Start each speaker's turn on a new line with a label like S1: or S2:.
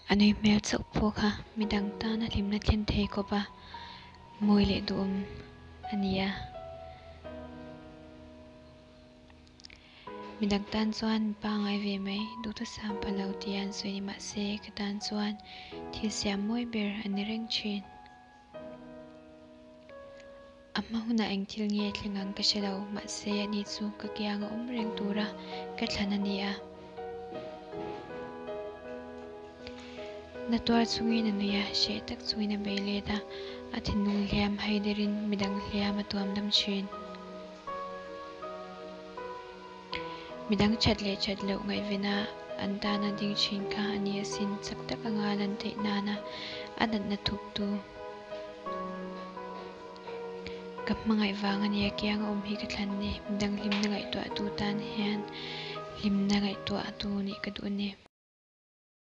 S1: A nui hmel chauh pawh kha midang tana hlimna thlen thei khawp a mawi leh duhawm a ni a. Midang tan chuan mi pangngai ve mai duhthusam pha lo tia an sawi ni mahse ka tan chuan thil siam mawi ber a ni reng thin. A hma hunah eng thil nge thleng ang ka hre lo, mahse ani chu ka kiang a awm reng tura ka thlan a ni a. Na tuar chungin a nui a, hreh tak chungin a bei let a, a thinlung hliam haiderin midang hliam a tuam dam thin. Midang that leh that loh ngaihvena an tana ding thin kha a ni asin, chak tak anga lan theih nana a natna thuptu. Ka hmangaih vang a nia kiang a awm hi ka thlan ni, midang hlimna ngaihtuahtu tan hian hlimna ngaihtuahtu nih ka duh a ni.